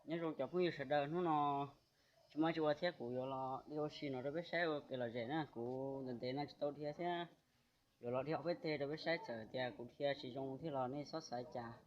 Nyob zoo cov phooj ywg sawv daws, hnub no tsis muaj tsis ua thiab kuv yuav los dhia ua si no rau peb saib ua kev lom zem na. Kuv ntev ntev no tsis tau dhia thiab, yuav los dhia ob peb teg rau peb saib, txawm tias kuv dhia tsis zoo thiab los nej txhob xav cas.